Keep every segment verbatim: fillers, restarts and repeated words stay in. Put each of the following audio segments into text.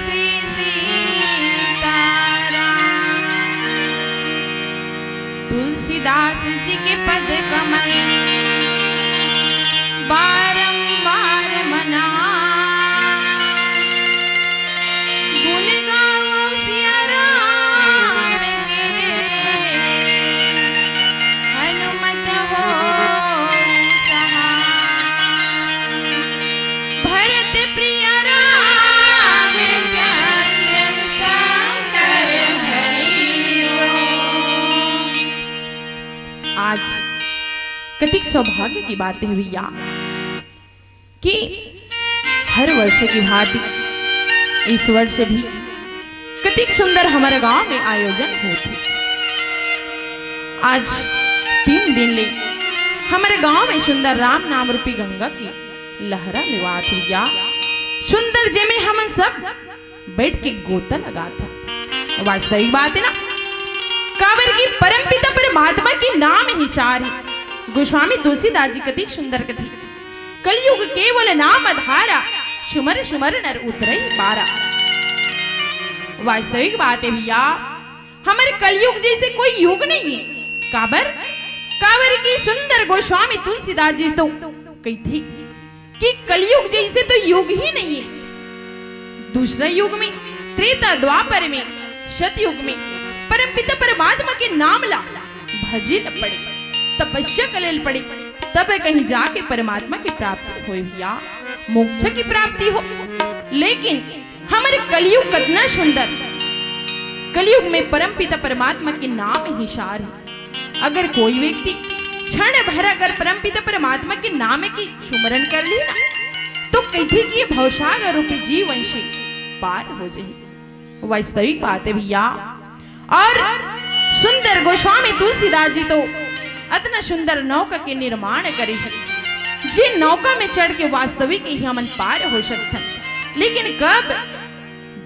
श्री सीताराम। तुलसीदास जी के पद कमल बारंबार मना, गुण गावो सिया राम के, हनुमत हो सहाय। भरत प्रिय राम चंद्र शंकर हरि ओम। आज कतिक सौभाग्य की बात है भैया कि हर वर्ष की भांति इस वर्ष भी कतिक सुंदर हमर गांव में आयोजन होत हे। आज तीन दिन ले हमर गांव में सुंदर राम नाम रूपी गंगा की लहरा लेवात हे भैया। सुंदर जेमे हमन सब बैठ के गोता लगात हन। वास्तविक बात हे ना, काबर कि परमपिता परमात्मा के नाम ही सार हे। गोस्वामी तुलसीदास जी कतिक सुंदर कथे, कलयुग केवल नाम अधारा, सुमर सुमर नर उतरई पारा। वास्तविक बात हे भैया, हमर कलयुग जैसे कोई युग नहीं हे। काबर? काबर कि सुंदर गोस्वामी तुलसीदास जी तो कहिथे कि कलयुग जैसे तो युग ही नहीं हे। दूसरा युग में, त्रेता द्वापर में, सतयुग में परमपिता परमात्मा के नाम ला भजे ल पड़े, तपस्या करे ल पड़े, तब कहीं जाके परमात्मा की प्राप्ति होय भैया, मोक्ष की प्राप्ति हो। लेकिन हमर कलयुग कतना सुंदर, कलयुग में परमपिता परमात्मा के नाम ही सार हे। अगर कोई व्यक्ति क्षण भर अगर परमपिता परमात्मा के नाम के सुमरन कर ली ना, तो कहिथे कि ये भवसागर रूपी जीवन से पार हो जाही। वास्तविक बात हे भैया। अउ सुंदर गोस्वामी तुलसीदास जी तो अतना सुंदर नौका के निर्माण करे हे, जे नौका में चढ़ के वास्तविक ही हमन पार हो सकथन। लेकिन कब?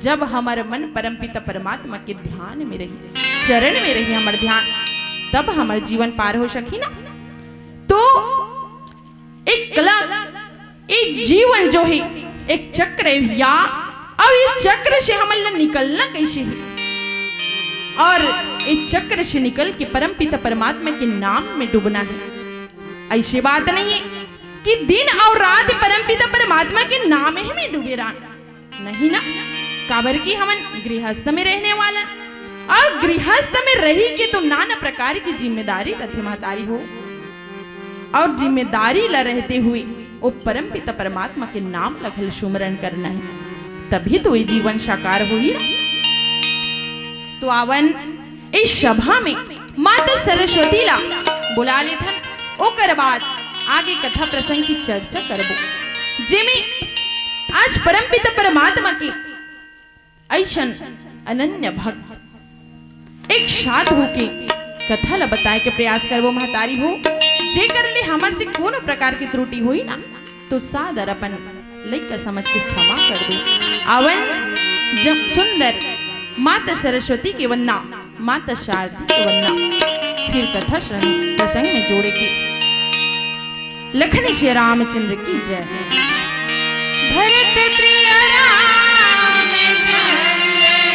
जब हमर मन परमपिता परमात्मा के ध्यान में रही, चरण में रही हमर ध्यान, तब हमर जीवन पार हो सकही ना। तो एक कला, एक जीवन जो हे, एक चक्र हे भैया, अउ ये चक्र से हमन ला निकलना कैसे हे? अउ ये चक्र से निकल के परमपिता परमात्मा के नाम में डूबना हे। ऐसे बात नहीं हे कि दिन अउ रात परमपिता परमात्मा के नाम ही में डूबे रहन। नहीं ना, काबर कि हमन गृहस्थ में रहने वालन, अउ गृहस्थ में रही के तो नाना प्रकार की जिम्मेदारी रथे महतारी हो, अउ जिम्मेदारी ला रहते हुए ओ परमपिता परमात्मा के नाम ला घल सुमरन करना हे, तभी तो ये जीवन साकार होही ना। तो आवन इस सभा में माता सरस्वती ला बुला लेथन, ओकर बाद आगे कथा प्रसंग की चर्चा करबो, जेमे आज परमपिता परमात्मा के अइसन अनन्य भक्त एक साथ होके कथा ला बताए के प्रयास करबो महतारी हो, जेकर ले हमर से कोनो प्रकार की त्रुटि होही ना, तो सादर अपन लइका समझ के क्षमा कर दो। आवन जब सुंदर माता सरस्वती के वंदना, माता शारदी के वंदना, फिर कथा प्रसंग में जोड़े के। लखन श्री रामचंद्र की जय। भरत प्रिय रामचंद्र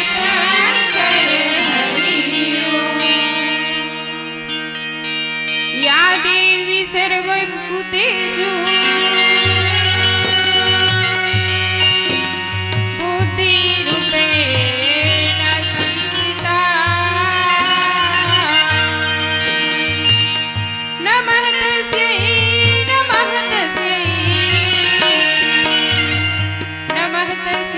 शंकर हरि ओम। या देवी सर्वभूतेषु बुद्धिरूपेण संस्थिता। नमः तस्यै, नमः तस्यै, नमः तस्यै।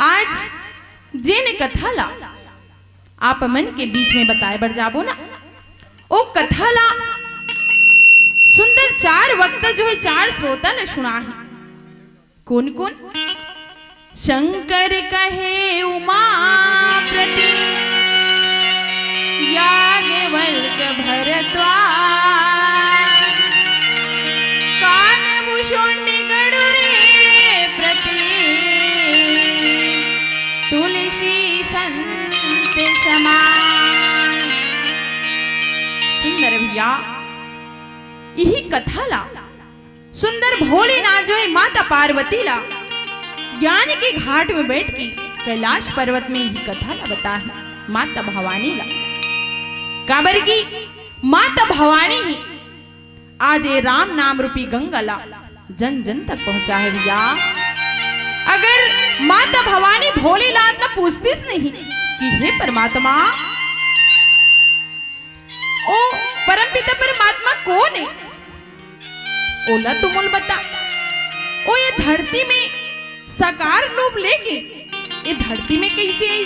आज जेन कथा ला आप मन के बीच में बताए बर जाबो ना, ओ कथा ला सुंदर चार वक्ता जो है, चार श्रोता ला सुनाही। कोन कोन? शंकर कहे उमापति, याज्ञवल्क्य भरद्वाज, काग भुषुंडी गरुड़े प्रति, तुलसी संत समान। सुंदर भैया, इही कथा ला सुंदर भोलेनाथ जो है माता पार्वती ला ज्ञान के घाट में बैठ के कैलाश पर्वत में इही कथा ला बताही माता भवानी ला। काबर कि माता भवानी ही आज ये राम नाम रूपी गंगा ला जन जन तक पहुंचा है भैया। अगर माता भवानी भोलेनाथ ला पूछतीस नहीं कि हे परमात्मा, ओ परमपिता परमात्मा कोन हे? ओला तो मोल बता। ओ ये धरती में साकार रूप लेके ये धरती में कैसे आई?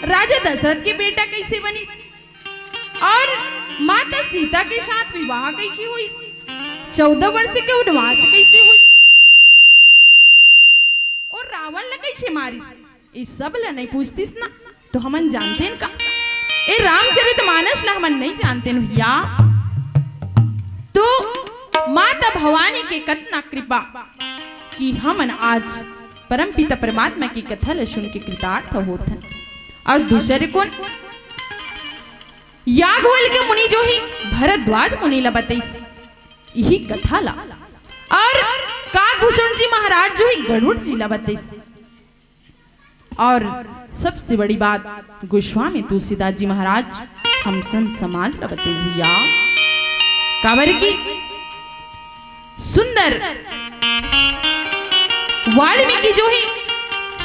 राजा दशरथ के बेटा कैसे बनी? और माता सीता के साथ विवाह कैसे हुई? चौदह वर्ष के वनवास कैसे हुई? और रावण ला कैसे मारिस? ये सब ला नहीं पूछतीस ना, तो हमन जानतेन का? ए रामचरित मानस ला हमन नहीं जानतेन भैया। तो माता भवानी के कतना कृपा कि हमन आज परमपिता परमात्मा की कथा ला सुन के कृतार्थ होत हन। और दूसरे कोन? याज्ञवल्क्य मुनि जो ही भरद्वाज मुनि ला बतईस इही कथा ला, और काकभूषण जी महाराज जो ही गरुड़ जी ला बतईस, और सबसे बड़ी बात गोस्वामी तुलसीदास जी महाराज हम संत समाज ला बतईस भैया। काबर की सुंदर वाल्मीकि जो ही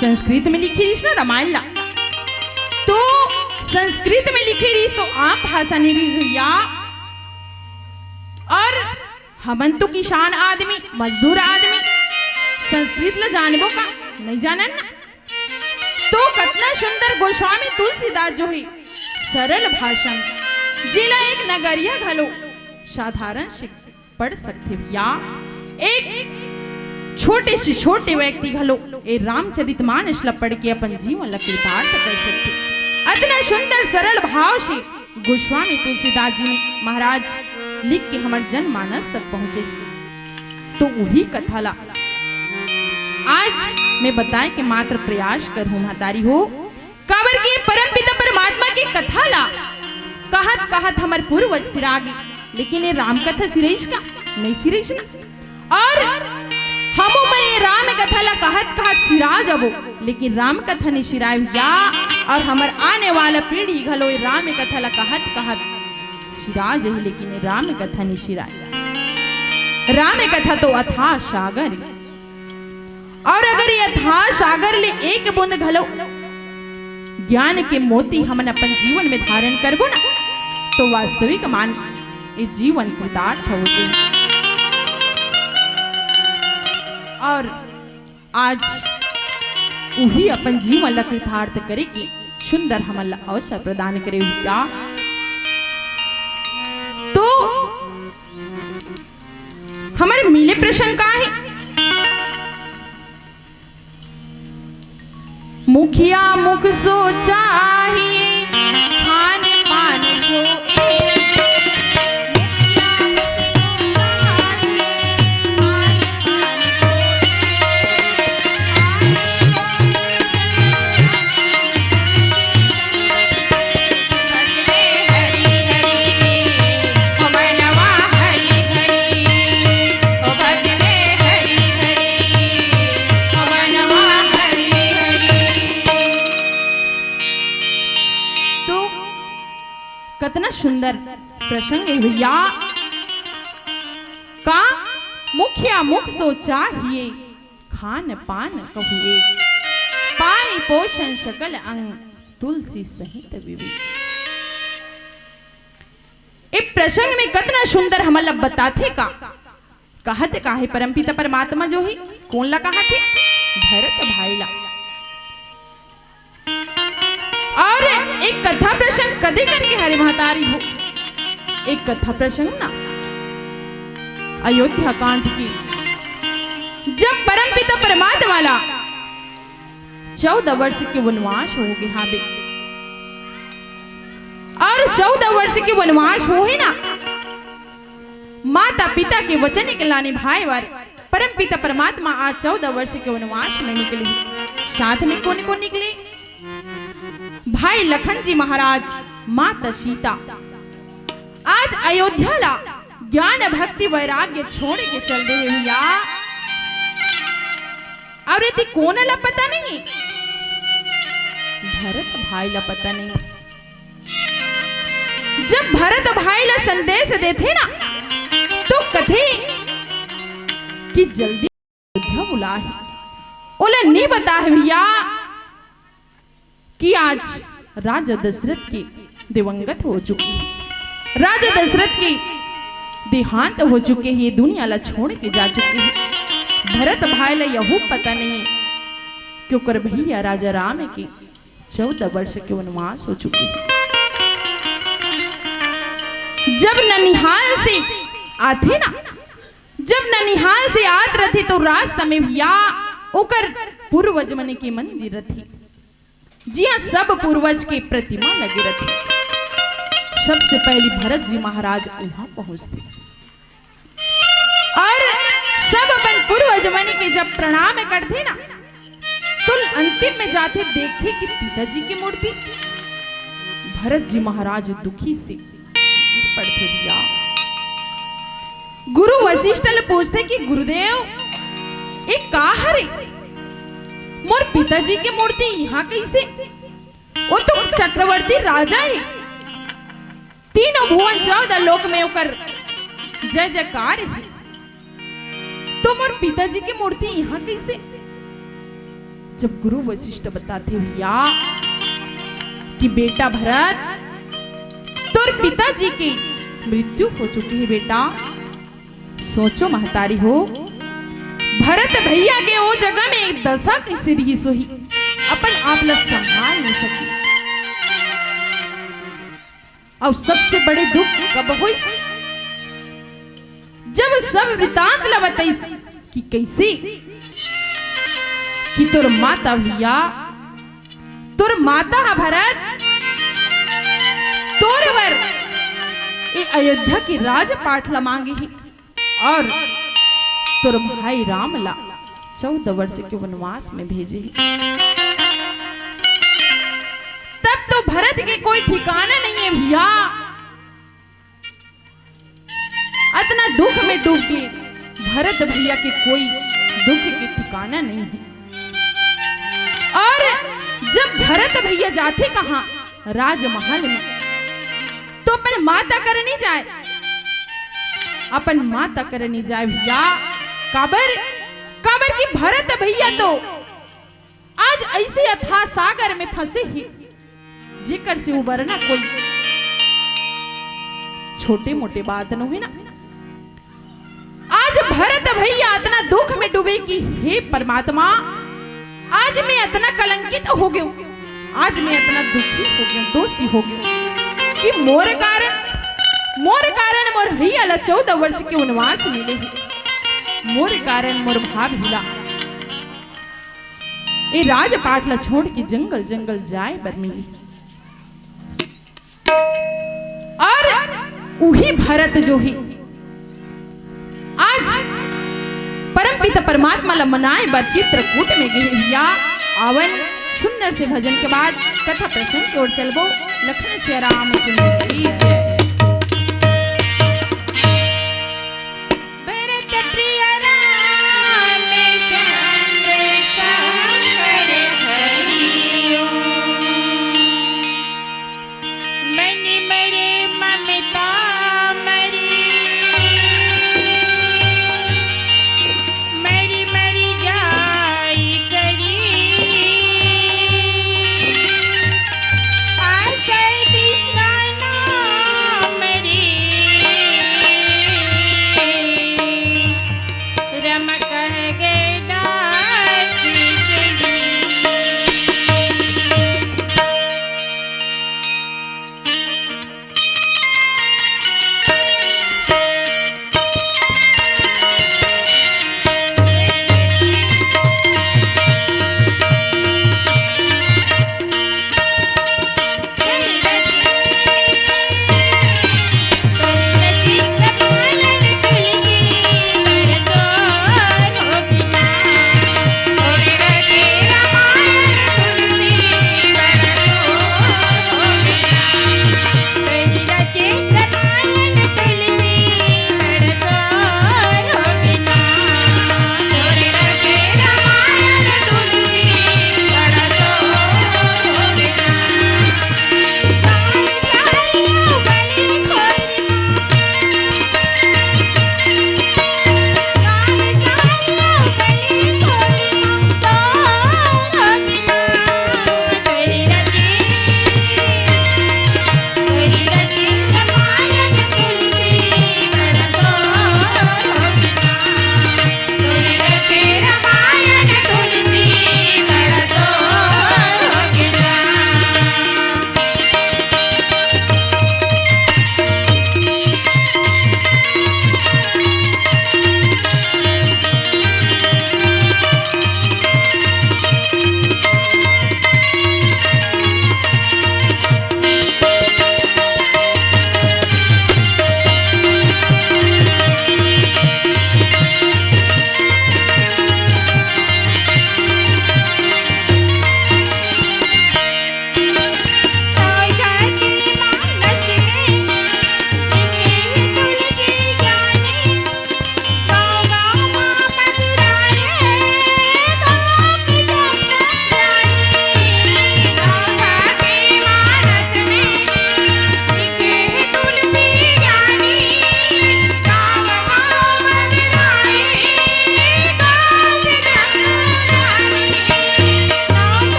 संस्कृत में लिखे रहिस ना रामायण ला, तो संस्कृत में लिखे रहिस तो आम भाषा नहीं रहिस भैया। और हमन तो किसान आदमी, मजदूर आदमी, संस्कृत ला जानबो का? नहीं जानन ना। तो कतना सुंदर गोस्वामी तुलसीदास जो ही सरल भाषा में, जिला एक नगरिया घलो साधारण से पढ़ सकथे भैया। एक छोटे से छोटे व्यक्ति घलो ए रामचरित मानस ला पढ़ के अपन जीवन ला कृतार्थ कर सकथे। अतना सुंदर सरल भाव से गोस्वामी तुलसीदास जी महाराज लिख के हमर जनमानस तक पहुंचे से, तो उही कथा ला आज मैं बताए के मात्र प्रयास करहूं महतारी हो। काबर के परमपिता परमात्मा के कथा ला कहत कहत हमर पूर्वज सिरा गे, लेकिन ये राम कथा सिरइस का? नहीं सिरइस ना। और हमू मन ये राम कथा ला कहत कहत सिरा जबो, लेकिन राम कथा नहीं सिराय भैया। और हमर आने वाला पीढ़ी घलो ये राम कथा ला कहत कहत सिरा जही, लेकिन ये राम कथा नहीं सिराय। राम कथा तो अथाह सागर हे। और अगर ये अथाह सागर ले एक बूंद घलो ज्ञान के मोती हमन अपन जीवन में धारण करबो ना, तो वास्तविक मान ये जीवन कृतार्थ हो जाए। और आज उही अपन जीवन ला कृतार्थ करे के सुंदर हमन ला अवसर प्रदान करे भैया। तो हमर मिले प्रसंग का हे? मुखिया मुख सो चाहिए, खान पान सो एक। तो कतना सुंदर प्रसंग हे भैया। का मुखिया मुख सो चाहिए, खान पान कहु एक। पाए पोषण सकल अंग, तुलसी सहित विवेक। ए प्रसंग में कतना सुंदर हमन ला बताथे का, कहत का हे परमपिता परमात्मा जो हे, कोन ला कहत हे? भरत भाई ला। और एक कथा प्रसंग कदे करके हरे महतारी हो, एक कथा प्रसंग ना अयोध्या कांड की, जब परमपिता परमात्मा ला चौदह वर्ष के वनवास हो गे हाबे, और चौदह वर्ष के वनवास हो ही ना, माता पिता के वचन के लाने भाई वर परमपिता परमात्मा आज चौदह वर्ष के वनवास में निकले। साथ में कौन कौन निकले? भाई लखन जी महाराज, माता सीता। आज अयोध्या ला ज्ञान भक्ति वैराग्य छोड़ के चल दे हे भैया। और यदि कौन ला पता नहीं, भरत भाई ला पता नहीं। जब भरत भाई ला संदेश देथे ना, तो कथे कि जल्दी अयोध्या बुलाही। ओला नी पता हे भैया कि आज राजा दशरथ के दिवंगत हो चुके हे, राजा दशरथ के देहांत हो चुके हे, दुनिया ला छोड़ के जा चुके हे। भरत भाई ला यहू पता नहीं कि ओकर भैया राजा राम के चौदह वर्ष के वनवास हो चुके हे। जब ननिहाल से आथे ना, जब ननिहाल से आत रथे तो रास्ता में भैया ओकर पूर्वज मन के मंदिर रथे, जिहां सब पूर्वज के प्रतिमा लगे रथे। सबसे पहली भरत जी महाराज उहां पहुंचथे और सब अपन पूर्वज मन के जब प्रणाम करथे ना, तो अंतिम में जाथे, देखथे कि पिताजी की मूर्ति। भरत जी महाराज दुखी से पड़थे भैया। गुरु वशिष्ठ ले पूछथे कि गुरुदेव, ये का हरे? मोर पिताजी के मूर्ति इहां कइसे? वो तो चक्रवर्ती राजा हे, तीनों भुवन चौदह लोक में ओकर जय जयकार हे, तो मोर पिताजी के मूर्ति इहां कइसे? जब गुरु वशिष्ठ बताथे भैया कि बेटा भरत, तोर पिताजी के मृत्यु हो चुके हे बेटा। सोचो महतारी हो, भरत भैया के वो जगह में एक दशा कइसे रिहिस होही, अपन आप ला संभाल नहीं सके। अउ सबसे बड़े दुख कब होइस? जब सब वृतांत ला बताइस कि कइसे कि तोर माता भैया, तोर माता ह भरत, तोर बर ए अयोध्या के राजपाट ला मांगे हे और तोर भाई राम ला चौदह वर्ष के वनवास में भेजे हे। तब तो भरत के कोई ठिकाना नहीं हे भैया। अतना दुख में डूब के भरत भैया के कोई दुख के ठिकाना नहीं हे। और जब भरत भैया जाथे कहां, राजमहल में, तो अपन माता कर नहीं जाए, अपन माता कर नहीं जाए भैया। काबर? काबर कि भरत भैया तो आज अइसे अथाह सागर में फंसे हे, जेकर से उबरना कोई छोटे मोटे बात नोहे ना। आज भरत भैया अतना दुख में डूबे कि हे परमात्मा, आज मैं अतना कलंकित हो गेंव, आज मैं अतना दुखी हो गेंव, दोषी हो गेंव कि मोर कारण, मोर कारण मोर भैया ला चौदह वर्ष के वनवास मिले हे, मोर कारण मोर भाभी ला ए राजपाट ला छोड़ के जंगल जंगल जाए बर मिलिस। और उही भरत जो हे आज परमपिता परमात्मा ला मनाए बर चित्रकूट में गे हे भैया। आवन सुंदर से भजन के बाद कथा प्रसंग के ओर चलबो। लखन सिया रामचंद्र की जय। भरत प्रिय रामचंद्र शंकर हरि ओम। मनि मरे ममता मरी, मरि मरि जाई शरीर। आसर तृष्णा ना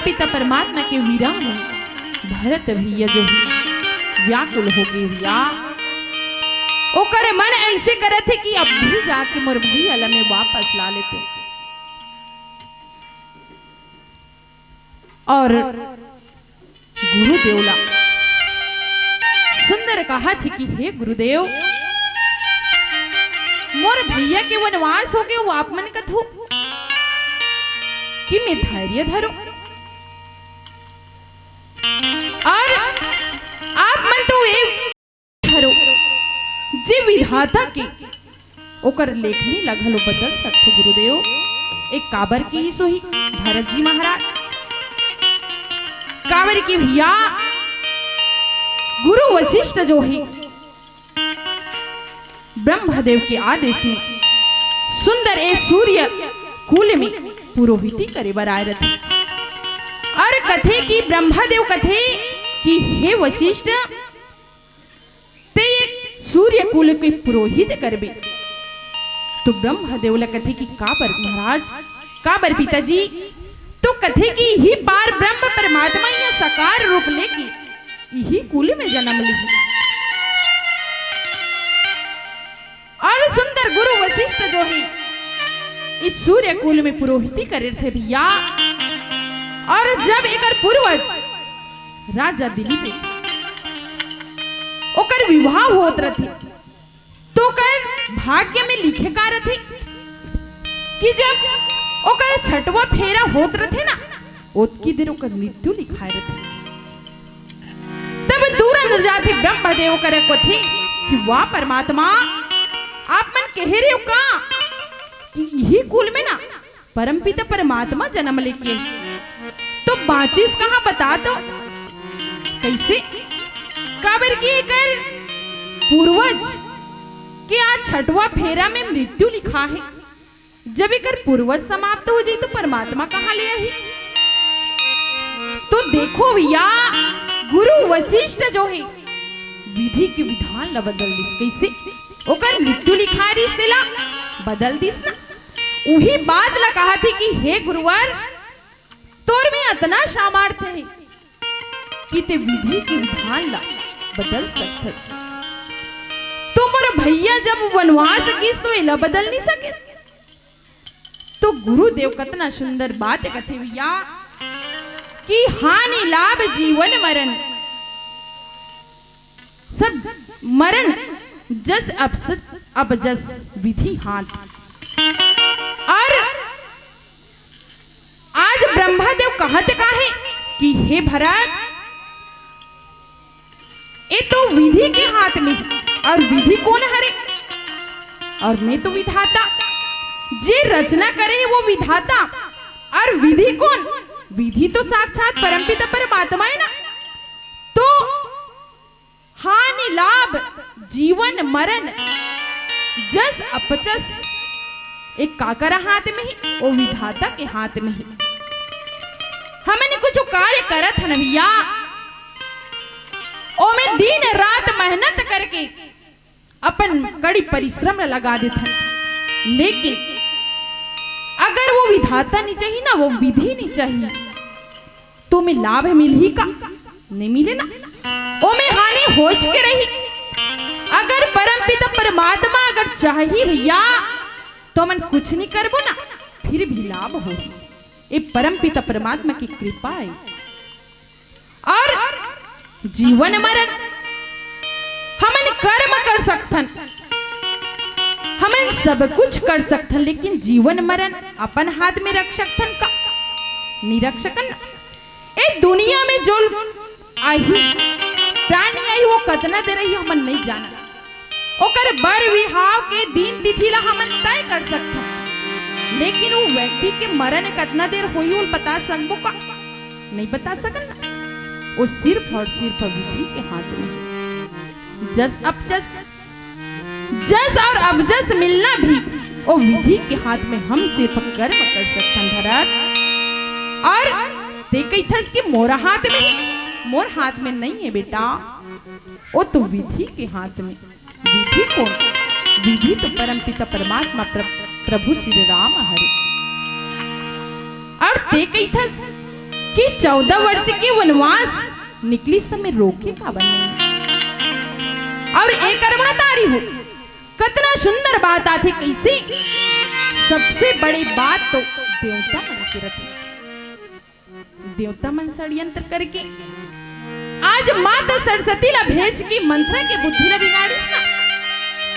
पिता परमात्मा के विरह में भरत भैया जो हे व्याकुल हो गे भैया। ओकर मन ऐसे करत हे कि अब भी जाके मोर भैया ला मैं वापस ला लेते। और गुरुदेव ला सुंदर कहत हे कि हे गुरुदेव, मोर भैया के वनवास हो गे, वो आप मन कथू कि मैं धैर्य धरूं। और आप मन तो ए धरो, जे विधाता के ओकर लेखनी ला घलो बदल सकथो गुरुदेव। एक काबर किहिस होही भरत जी महाराज, काबर कि भैया गुरु वशिष्ठ जो हे ब्रह्मदेव के आदेश में सुंदर ए सूर्य कुल में पुरोहिती करे बर आए रथे। और कथे कि ब्रह्मदेव कथे कि हे वशिष्ठ, ते एक सूर्य कुल के पुरोहित करबे। तो ब्रह्मदेव ला कथे कि काबर महाराज, काबर पिताजी? तो कथे कि इही पार ब्रह्म परमात्मा या साकार रूप लेके इही कुल में जन्म लिही। और सुंदर गुरु वशिष्ठ जो हे इस सूर्य कुल में पुरोहिती करे रथे भैया। और जब एकर पूर्वज राजा दिलीप ओकर विवाह होत रथे, तो ओकर भाग्य में लिखे का रथे कि जब ओकर छठवा फेरा होत रथे ना, ओतकी देर ओकर मृत्यु लिखाए रथे। तब तुरंत जाथे ब्रह्मदेव करा कथे कि वाह परमात्मा, आप मन कहे रहे हो का कि इही कुल में ना परमपिता परमात्मा जन्म लेके, तो बांचिस कहाँ बता तो? कैसे? काबर कि एकर पूर्वज के आज छठवा फेरा में मृत्यु लिखा हे। जब एकर पूर्वज समाप्त हो जाई तो परमात्मा कहाँ ले आही? तो देखो भैया, गुरु वशिष्ठ जो हे विधि के विधान ला बदल दिस। कैसे? ओकर मृत्यु लिखा रिस तेला बदल दिस ना। उही बात ला कहा थे कि हे गुरुवर, तोर में अतना सामर्थ्य हे कि ते विधि के विधान ला बदल सकथस। तो मोर भैया जब वनवास गिस तो एला बदल नहीं सके। तो गुरुदेव कतना सुंदर बात कथे भैया कि हानि लाभ जीवन मरण सब मरण जस अपसत अब जस विधि हाथ। और आज ब्रह्मा देव कहत का हे कि हे भरत, ये तो विधि के हाथ में हे। और विधि कोन हरे? और मैं तो विधाता। जे रचना करे हे वो विधाता। और विधि कोन? विधि तो साक्षात परमपिता परमात्मा हे ना। तो हानि लाभ, जीवन मरण, जस अपचस, एक काकर हाथ में हे, वो विधाता के हाथ में हे। हमन कुछ कार्य करत हन भैया, ओमे दिन रात मेहनत करके अपन कड़ी परिश्रम लगा देथन, लेकिन अगर वो विधाता नहीं चाहिए ना, वो विधि नहीं चाहिए, तो ओमे लाभ मिलही का? नहीं मिले ना, ओमे हानि होच के रही। अगर परमपिता परमात्मा अगर चाही भैया, तो हमन कुछ नहीं करबो ना, फिर भी लाभ होही। ये परमपिता परमात्मा की कृपा हे। और जीवन मरण हमन कर्म कर सकथन, हमन सब कुछ कर सकथन, लेकिन जीवन मरण अपन हाथ में रख सकथन का? नहीं रख सकन ना। ए दुनिया में जो आही, प्राणी आही, वो कतना देर आही, हमन नहीं जानन। ओकर बर बिहाव के दिन तिथि ला हमन तय कर सकथन, लेकिन वो व्यक्ति के मरण कतना देर होही, वो बता सकबो का? नहीं बता सकन ना। वो सिर्फ और सिर्फ विधि के हाथ में हे। जस अपजस, जस और अपजस मिलना भी वो विधि के हाथ में। हम सिर्फ कर्म कर सकथन भरत। और ते कहिथस कि मोर हाथ में हे, मोर हाथ में नहीं हे बेटा, वो तो विधि के हाथ में। विधि कोन? विधि तो परमपिता परमात्मा प्र-, प्रभु श्री राम हरे। और ते कहिथस कि चौदह वर्ष के वनवास निकलिस त मैं रोके काबर नहीं? और एकर महतारी हो, कतना सुंदर बात आथे, कैसे? सबसे बड़ी बात तो देवता मन के रथे। देवता मन षड्यंत्र करके आज माता सरस्वती ला भेज के मंथरा के बुद्धि ला बिगाड़िस ना।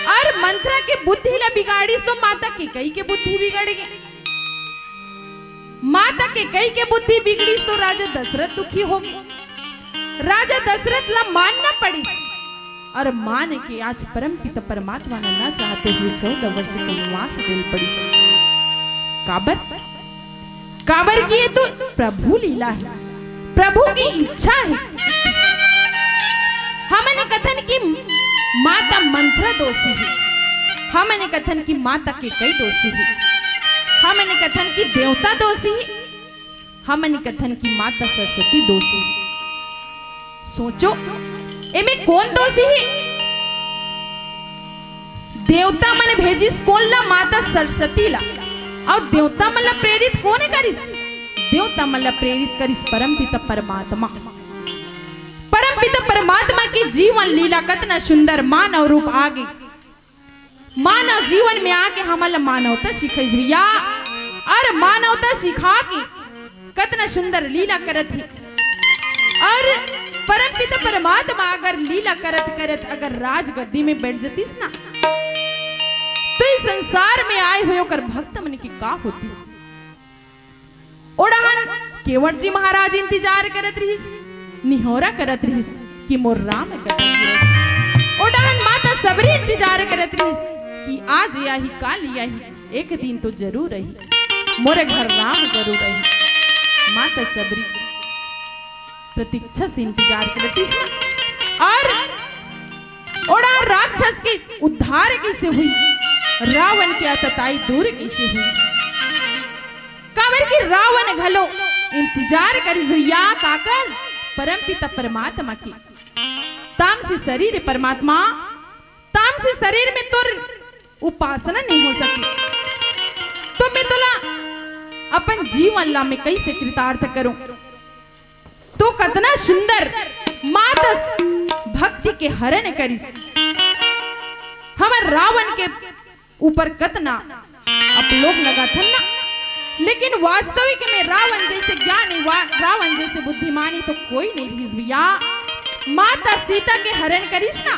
और मंथरा के बुद्धि ला बिगाड़िस तो माता कैकई के बुद्धि बिगड़ गे। माता कैकई के बुद्धि बिगड़िस तो राजा दशरथ दुखी हो गे। राजा दशरथ ला मानना पड़िस। और मान के आज परमपिता परमात्मा ला ना चाहते हुए चौदह वर्ष के वनवास देल पड़िस। काबर? काबर कि ये तो प्रभु लीला हे, प्रभु की इच्छा हे। हमन कथन कि माता मंथरा दोषी हे, हमन कथन कि माता कैकई दोषी हे, हमन कथन कि देवता दोषी हे, हमन कथन कि माता सरस्वती दोषी। सोचो, एमे कोन दोषी हे? देवता मन भेजिस कोन ला? माता सरस्वती ला। अउ देवता मन ला प्रेरित कोन करिस? देवता मन ला प्रेरित करिस परमपिता परमात्मा। परमपिता परमात्मा के जीवन लीला कतना सुंदर मानव रूप आगे। मानव जीवन में आके हमन ला मानवता सिखाइस भैया, और मानवता सिखा के कतना सुंदर लीला करत हे। और परमपिता परमात्मा अगर लीला करत करत अगर राजगद्दी में बैठ जतिस ना, तो इस संसार में आए हुए ओकर भक्त मन के का होतिस? ओड़हन केवट जी महाराज इंतजार करत रहिस, निहोरा करत रहिस कि मोर राम कब आही। ओड़हन माता सबरी इंतजार करत रहिस कि आज आही, काल आही, एक दिन तो जरूर आही, मोर घर राम जरूर आही। माता सबरी प्रतीक्षा से इंतजार करत रहिस ना। और ओड़ा राक्षस के उद्धार कैसे हुई, रावण के अतताई दूर कैसे हुई। काबर कि रावण घलो इंतजार करिस भैया, काकर? परमपिता परमात्मा के। तामसी शरीर हे परमात्मा, तामसी शरीर में तोर उपासना नहीं हो सके, तो मैं तोला अपन जीवन ला मैं कैसे कृतार्थ करूं? तो कतना सुंदर माता भक्ति के हरण करिस। हमर रावण के ऊपर कतना अपलोक लगाथन ना, लेकिन वास्तविक में रावण जैसे ज्ञानी, वा-, रावण जैसे बुद्धिमानी तो कोई नहीं रहिस भैया। माता सीता के हरण करिस ना,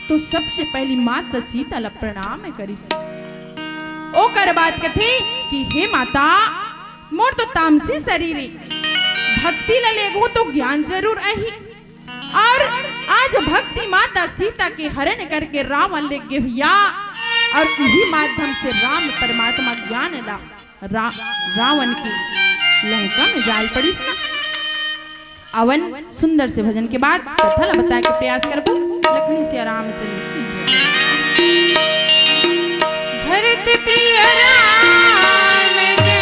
तो सबसे पहली माता सीता ला प्रणाम करिस। ओकर बाद कथे कि हे माता, मोर तो तामसी शरीर हे, भक्ति ला लेगहूं तो ज्ञान जरूर आही। और आज भक्ति माता सीता के हरण करके रावण ले गे भैया, और इही माध्यम से राम परमात्मा ज्ञान ला रा-, रावण के लंका में जाल पड़िस ना। अवन सुंदर से भजन के बाद कथा ला बताए के प्रयास करबो। लखनी सिया रामचंद्र की जय। भरत प्रिय राम जय।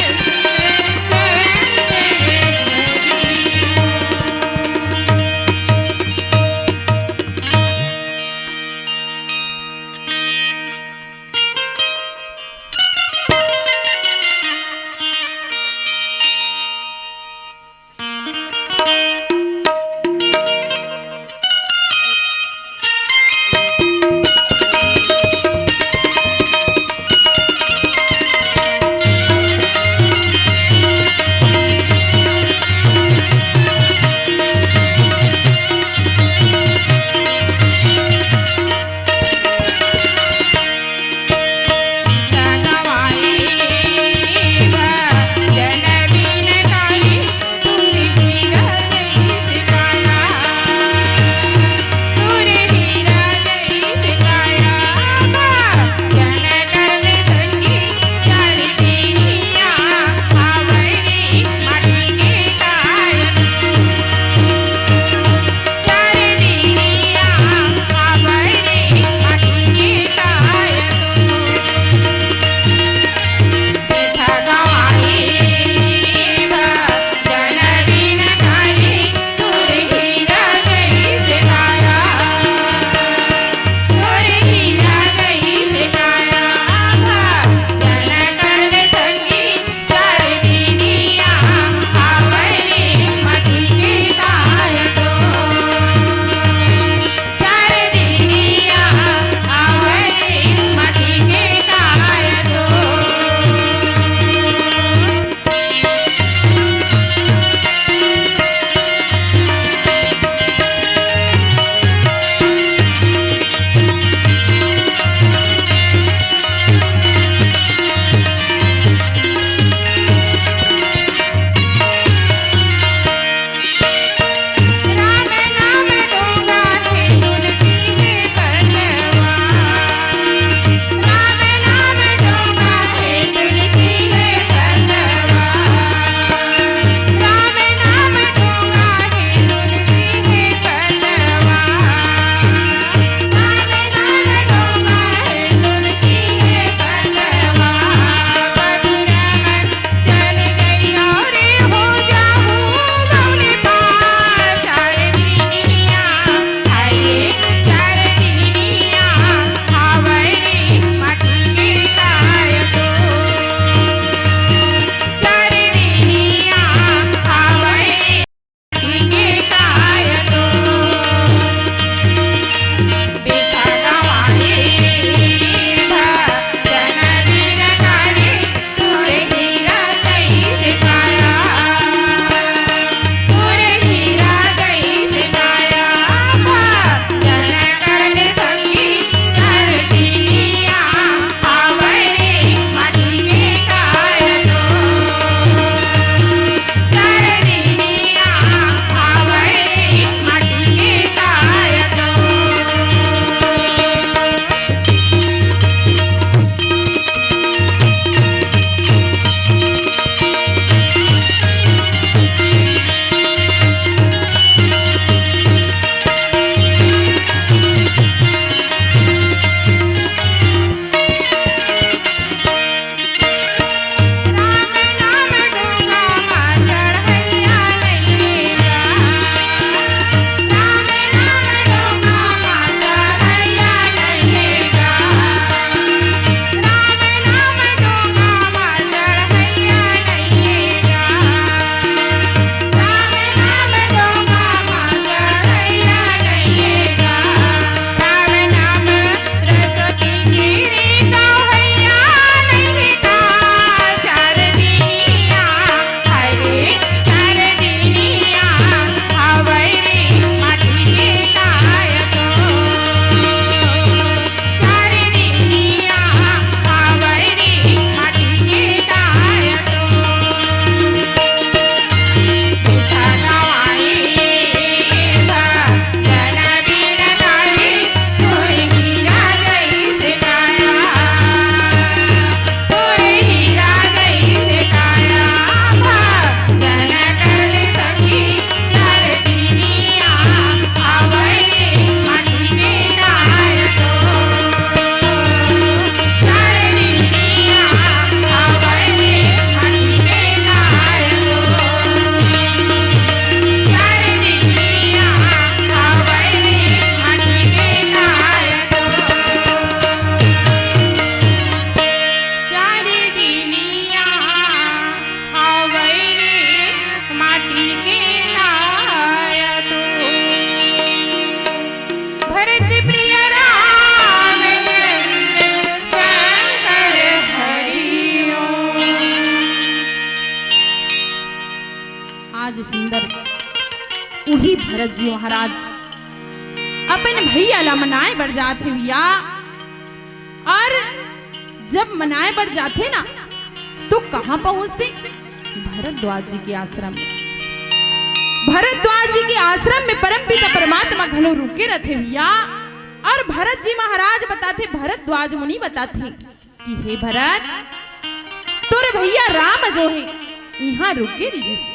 जी सुंदर, उही भरत जी महाराज अपन भैया ला मनाए बर जाथे भैया। और जब मनाए बर जाथे ना, तो कहाँ पहुंचथे? भरद्वाज जी के आश्रम में। भरद्वाज जी के आश्रम में परमपिता परमात्मा घलो रुके रथे भैया। और भरत जी महाराज बताथे, भरद्वाज मुनि बताथे कि हे भरत, तोर भैया राम जो हे, इहाँ रुके रिहिस।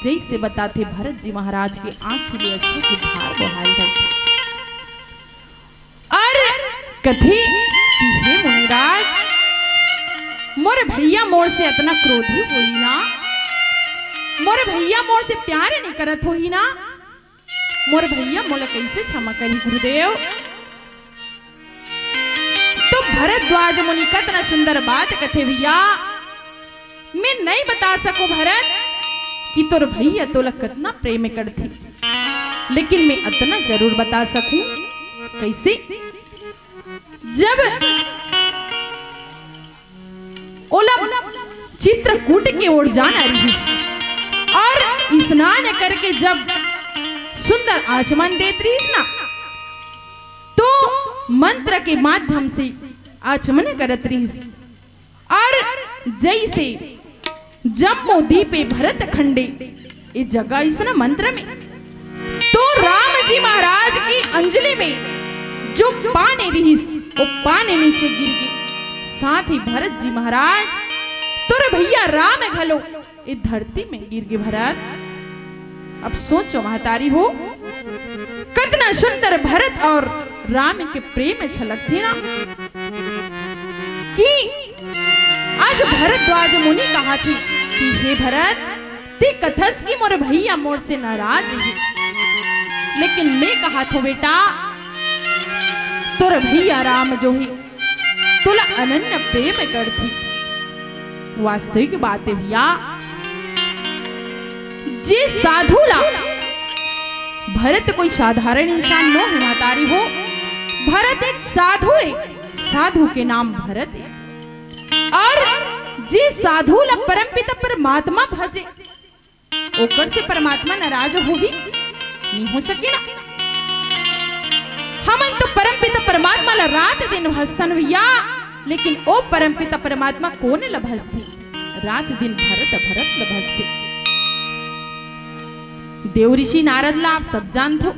जइसे बताथे, भरत जी महाराज के आँखी ले अश्रु के धार बोहाय जाथे। और कथे कि हे मुनिराज, मोर भैया मोर से अतना क्रोधी होही ना, मोर भैया मोर से प्यार नइ करत होही ना, मोर भैया मोला कइसे क्षमा करही गुरुदेव? तो भरद्वाज मुनि कतना सुंदर बात कथे भैया, मैं नइ बता सकूं भरत कि तोर भैया तोला कतना प्रेम करथे, लेकिन मैं अतना जरूर बता सकूं। कइसे? जब ओला चित्रकूट के ओर जाना रिहिस और स्नान करके जब सुंदर आचमन देत रिहिस ना, तो मंत्र के माध्यम से आचमन करत रिहिस। और जइसे जम्बूद्वीपे भरत खंडे, ये जगह अइसना मंत्र में, तो राम जी महाराज की अंजलि में जो पानी रिहिस, वो पानी नीचे गिर गे। साथ ही भरत जी महाराज, तोर भैया राम घलो ये धरती में गिर गे भरत। अब सोचो महतारी हो, कतना सुंदर भरत और राम के प्रेम झलकथे ना, कि आज भरद्वाज मुनि कहथे कि हे भरत, ते कथस कि मोर भैया मोर से नाराज हे, लेकिन मैं कहत हों बेटा, तोर भैया राम जो हे, तोला अनन्य प्रेम करथे। वास्तविक बात हे भैया, जे साधु ला, भरत कोई साधारण इंसान नो हे महतारी हो, भरत एक साधु हे, साधु के नाम भरत हे। और जे साधु ला परमपिता परमात्मा भजे, ओकर से परमात्मा नाराज होही? नइ हो सके ना। हमन तो परमपिता परमात्मा ला रात दिन भजथन भैया, लेकिन ओ परमपिता परमात्मा कोन ला भजथे? रात दिन भरत भरत ला भजथे। देव ऋषि नारद ला आप सब जानथो।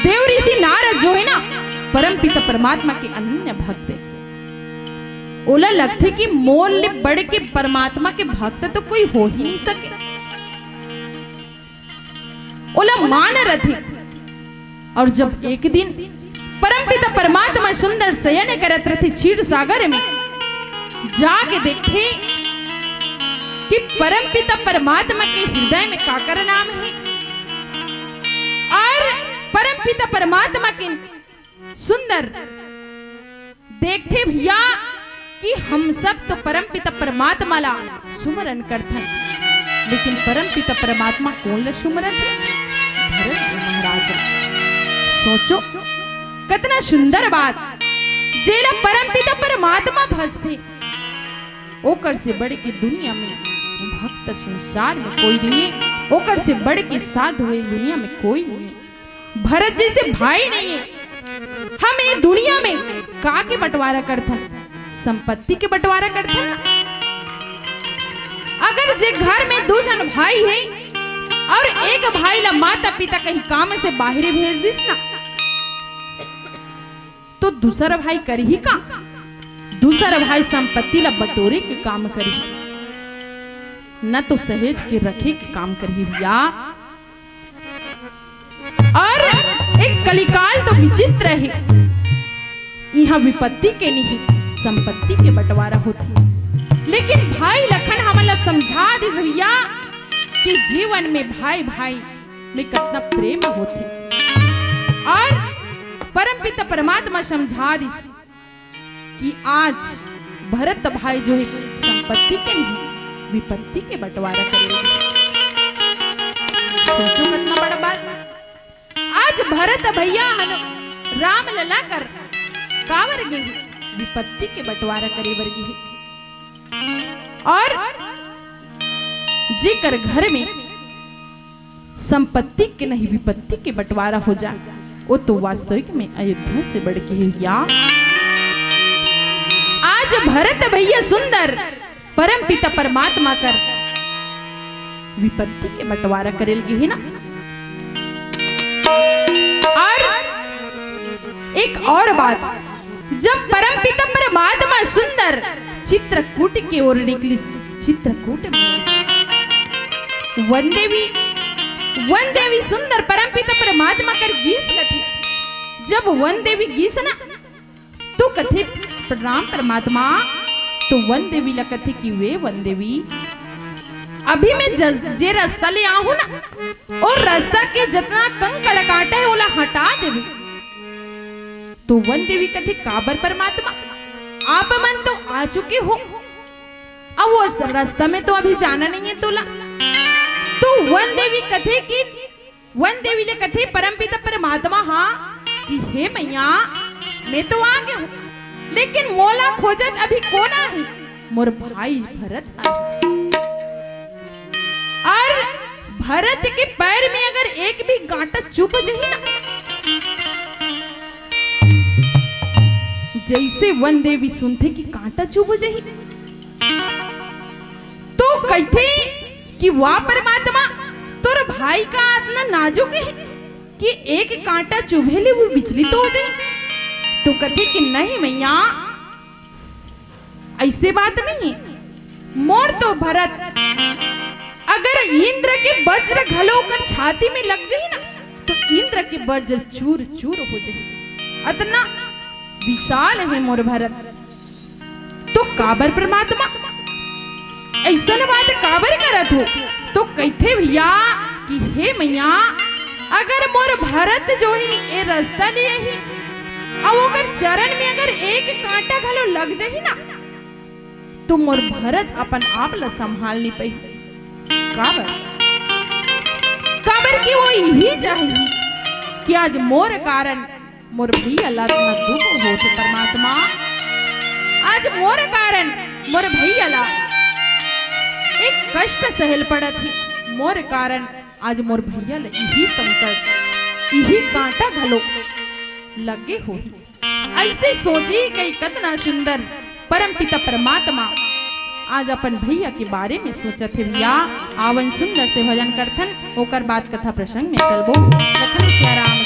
देव ऋषि नारद जो हे ना, परमपिता परमात्मा के अनन्य भक्त हे। ओला लगथे कि मोर ले बढ़ के परमात्मा के भक्त तो कोई हो ही नइ सके। ओला मान रथे। और जब एक दिन परमपिता परमात्मा सुंदर शयन करत रथे क्षीर सागर में, जाके देखथे कि परमपिता परमात्मा के हृदय में काकर नाम हे और परमपिता परमात्मा के सुंदर देखथे भैया कि हम सब तो परमपिता परमात्मा ला सुमरन करथन, लेकिन परमपिता परमात्मा कोन ला सुमरत हे? भरत जी महाराज। सोचो, कतना सुंदर बात, जेला परमपिता परमात्मा भजथे, ओकर से बढ़ के दुनिया में भक्त संसार में कोई नइ हे, ओकर से बढ़ के साधु ये दुनिया में कोई नइ हे। भरत जइसे भाई नइ हे। हम ये दुनिया में का के बंटवारा करथन? संपत्ति के बंटवारा करथन ना। अगर जे घर में दू झन भाई हे और एक भाई ला माता पिता कहीं काम से बाहरे भेज दिस ना, तो दूसर भाई करही का? दूसर भाई संपत्ति ला बटोरे के काम करही, न तो सहेज के रखे के काम करही भैया। और एक कलिकाल तो विचित्र हे, इहाँ विपत्ति के नहीं, संपत्ति के बंटवारा होथे। लेकिन भाई लखन हमन ला समझा दिस भैया कि जीवन में भाई भाई में कतना प्रेम होथे। और परमपिता परमात्मा समझा दिस कि आज भरत भाई जो हे संपत्ति के नहीं, विपत्ति के बंटवारा करे। सोचो कतना बड़ा बात। आज भरत भैया हन राम लला कर काबर गे हे? विपत्ति के बंटवारा करे बर गे हे। और जेकर घर में संपत्ति के नहीं, विपत्ति के बंटवारा हो जाए, वो तो वास्तविक में अयोध्या से बढ़ के हे भैया। आज भरत भैया सुंदर परमपिता परमात्मा कर विपत्ति के बंटवारा करे ल गे हे ना। और एक और बात, जब परमपिता परमात्मा सुंदर चित्रकूट के ओर निकलिस, चित्रकूट में वन देवी, वन देवी सुंदर परमपिता परमात्मा कर गीस कथे। जब वन देवी गीस ना, तो कथे, "प्रणाम परमात्मा।" तो वन देवी ला कथे कि, "वे वन देवी, अभी मैं जस-, जे रास्ता ले आहूं ना, ओ रास्ता के जतना कंकड़ कांटा हे, ओला हटा देबे।" तो वन देवी कथे, "काबर परमात्मा, आप मन तो आ चुके हो, अब वो रास्ता में तो अभी जाना नहीं है तोला।" तो वन देवी कथे कि, वन देवी ले कथे परमपिता परमात्मा हा कि, "हे मैया, मैं तो आ गे हूं, लेकिन मोला खोजत अभी कोन आहे? मोर भाई भरत आहे।" और भरत के पैर में अगर एक भी कांटा चुभ जही ना, जैसे वन देवी सुनथे कि कांटा चुभ जही, तो कहिथे कि, "वाह परमात्मा, तोर भाई का अतना नाजुक हे कि एक कांटा चुभे ले वो विचलित हो जाही।" तो कथे कि, "नहीं मैया, ऐसे बात नहीं हे। मोर तो भरत, अगर इंद्र के वज्र घलो ओकर छाती में लग जाही ना, तो इंद्र के वज्र चूर चूर हो जाही, अतना विशाल हे मोर भरत।" तो काबर परमात्मा अइसन बात काबर करत हो? तो कहिथे भैया कि, "हे मैया, अगर मोर भरत जो हे ए रास्ता ले आही, अउ ओकर चरण में अगर एक कांटा घलो लग जाही ना, तो मोर भरत अपन आप ला संभाल नहीं पाही।" काबर? काबर कि वो इही चाही कि आज मोर कारण मोर भैया ला अतना दुख होत हे परमात्मा। आज मोर कारण मोर भैया ला एक कष्ट सहल पड़त हे। मोर कारण आज मोर भैया ला इही कंकड़, इही कांटा घलो लगे होही। अइसे सोचे कई कतना सुंदर परमपिता परमात्मा आज अपन भैया के बारे में सोचत हे भैया। आवन सुंदर से भजन करथन, ओकर बाद कथा प्रसंग में चलबो। लखन सिया राम